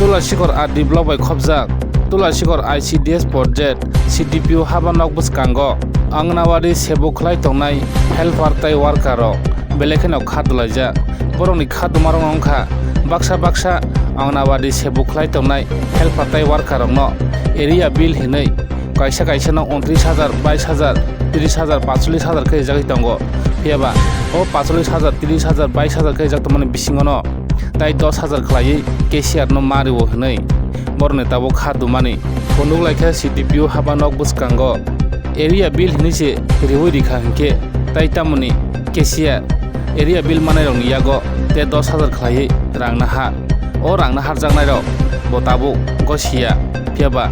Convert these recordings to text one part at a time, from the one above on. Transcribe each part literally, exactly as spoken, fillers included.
Tulasikhor R D block bai khopjak Tulasikhor I C D S project C D P O haba nok bwskango Anganwadi sebo khlai tongnai helper tei worker rok belai kheno kha dulaijak. Borokni kha dumarok wngkha baksa baksa Anganwadi sebo khlai tongnai helper tei worker rokno area bill hinwi kaisa kaisa no untris hajar, bais hajar, tris hajar, pacholish hajar khe rijagwi tongo. Phiyaba o pacholish hajar, tris hajar, bais hajar khe rijak tongmani bisingo no tai dos hajar khlaiwi cashier no ma rio hinwi borokni tabuk kha dumani. Phunuk laikha C D P O haba nok bwskango area bill hinwi se riwi rikha hinkhe tai tamoni cashier area bill manai rokni yago te dos hajar khlaiwi rang naha. O rang naharjaknai rok bo tabuk gosiya. Phiyaba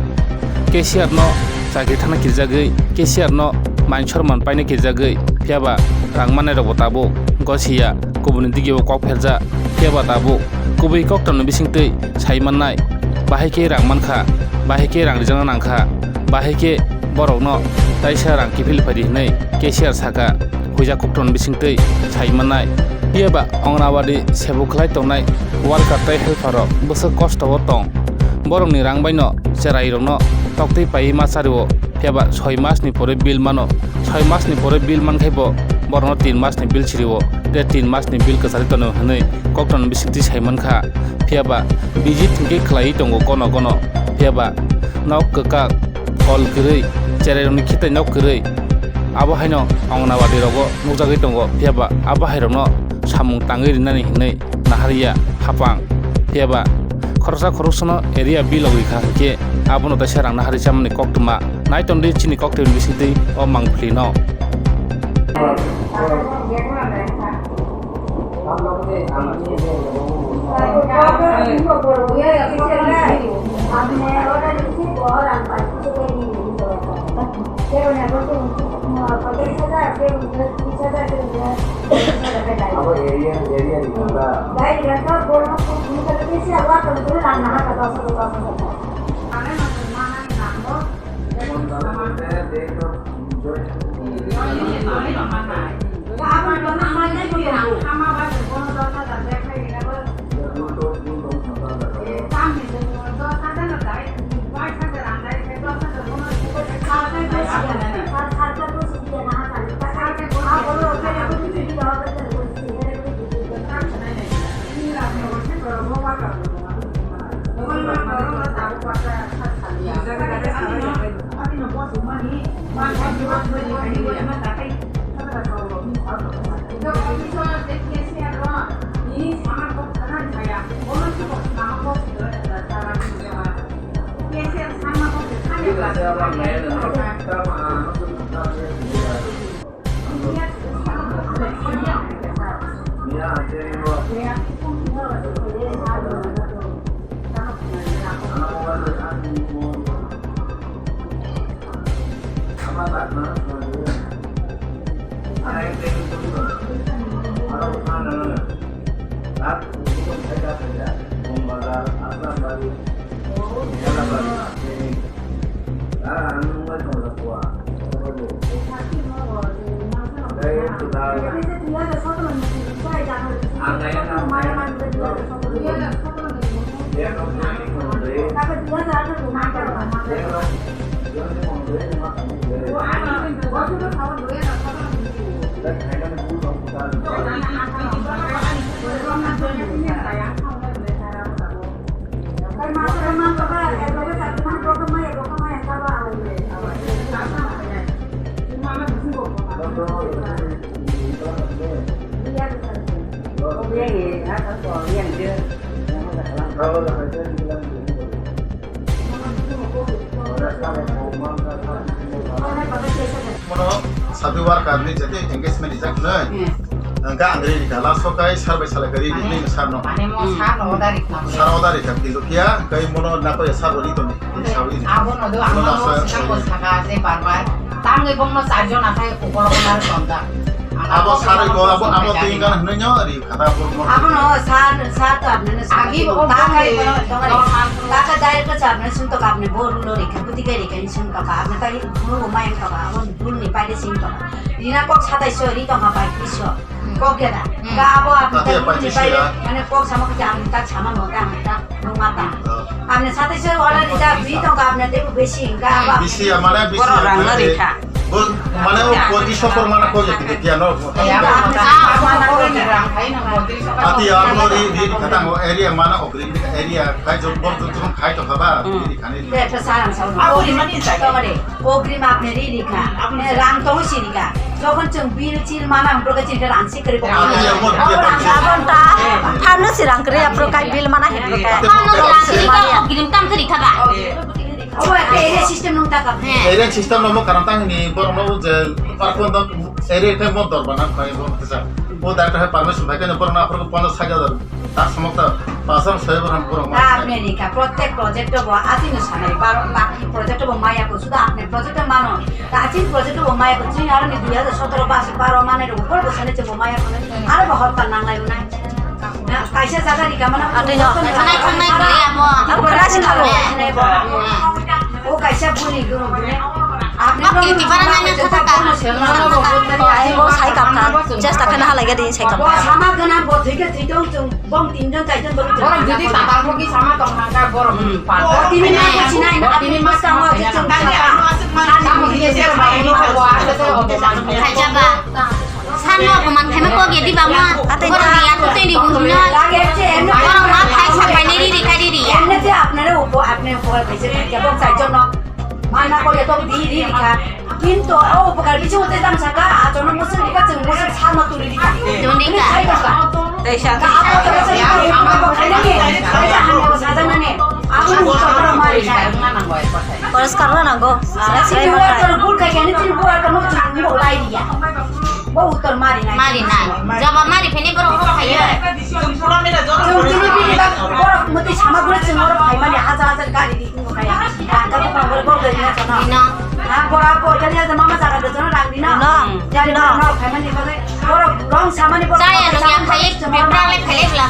cashier no chakri thana kirjagwi, cashier no man sorman paina kirjagwi, phiyaba rang manai rok bo tabuk gosiya. Kubuni dige o kok pherjak, phiyaba tabuk kubui koktwmani bisingtwi sai mannai, bahai khe rang mankha, bahai khe rang rijakna nangkha, bahai khe borokno taisa rang kiphil phaidi hinwi cashier saka, huijak koktwmani bisingtwi sai mannai. Phiyaba Anganwadi sebo khlai tongnai worker tei helper rok bwswk kosto o tong, borokni rang baino cherai rokno toktwi paiwi ma chario. Phiyaba soi masni pore bill mano. Soi masni pore bill mankhai bo borokno tin masni bill sirio. Te tin masni bill kwchari tono hinwi koktwmani bisingtwi sai mankha. Phiyaba visit hinkhe khlaiwi tongo kono kono. Phiyaba nok kwkak, kol kwrwi, cherairokni khitai nok kwrwi. Abo haino Anganwadi rogo nukjagwi tongo. Phiyaba abo hairokno samung tangwi rinani hinwi naharya hapang. Phiyaba khoroksa khoroksano area bill rok rikha hinkhe abono taisa rang nahari chamani koktwma. Naiton di chini koktwmani bisingtwi o mangpili no. Abo area, area ni kota. Mono sabi worker ni jate engagement rijak nai. Hmm. Hingke ang ri rikha, last o kai sar bai salai kari ri, mane, nini sar no. Mane mo sar no order rikha. Sar order rikha, kijo kia, kai mono nako ya sar ri to ni, sabi ni. Abo no do, amo no sika ko saka se bar bar. Tangwi bongno charjon athai kokolo konar tonda. Abo sar ko, abo, abo tingkan hwnwi nyo ri khata bo mo. Abo no sar, sar to apni no sar. Agi bo ta kai, ta kai direct ko apni sun to apni bo rulo rikha, buti kai rikha sun to apni kai rulo mai to abo. Bul ni paide sing tong. Rina kok satai so, ri tong ha pai kri so. Hmm. Kok ya da. Hmm. Ka abo abo ta bul ni paide, mane kok sama kya ang ta sama mo ta ang ta numa ta. Oh. Apni satai se order rijak, bini tongkha apni teibo besi hingka, abo apni bisi ya, mane bisi borok ya, rang mane rikha. Bo, mane o poti sopor mane ko je kiti ya no. Ya, apni ati ya, abo ri, ri, kata ngo area mane o green area, kai jok bor jok jok khai to khaba, ri khani. Be, to saram sa. Abo ri mani sa. Tomare, o green apni ri rikha. Apni rang to si rikha. Jokhon chwng bill chil mana, hwnba khe chini khe rang se kwrwi bo. Abo rang, abo ta, pharno se rang kwrwi, aphuru kai bill mana hwnba khe. Pharno se rang kwrwi, o green tam kwrwi kha ba. Obo ekta area system nung ta kha. Area system no mo karam tang ni, borok no je park no area khe mo dor bana khlai bo kisa. Bo director hai permission bai khe borok no aphuru ponchash sait hajar. Tak samok ta pasang saya berang kurang. Apni ni ka protek project bo ati no sanai, baro baki project bo maya ko suda apni project mano. Ati project bo maya ko chini aro ni dui hajar sotoro bas baro mane ro ko ko sane bo maya ko. Aro bo hor ta nang lai unai. Kaisa jaga ni ka mano. Ati no. Sanai thangnai kri amo. Abo nasi khalo. O kaisa buni guru guru. Apni no kiti bara nai na thata ka. Bo sai kam kha. Just akhana halai ga di sai kam kha. Bo sama gana bo thike thike ung chung. Bong tinjon chaijon borok borok jodi tatal mogi sama tong hangka borok. Hmm. Tini ma sinai na, tini ma sama. Tamo hini se ma ini ko wa se se obo man. Khaja ba. Sano obo man khaima ko gedi ba ma. Ate borok ni atu tini buhino. Borok ma khai sa khai ni ri khai ri ya. Emne je apnare upo, apne upo kaise khaja bong chaijon no. Mana ko ya to di di rikha. Kintu o upokar bisingo tei jang saka, achono musuk rikha, chwng musuk sama tuli rikha. Tuli rikha. Tei sa. Ka abo to sa rikha, abo khainani, kaisa hamya sajaknani. Abo ni upokar mari. Poriskar wngna nango. Sini worker bul khai kani, chini worker no chwng bo lai riya. Bo uttor mari nai. Mari nai. Jaba mari phini borok hok khayo. Chwng chini bini bak borok muti sama gure chwng oro phaimani hajar hajar gari di. Ino. Ino. Chaya nung yang khai, bebra le khai bla.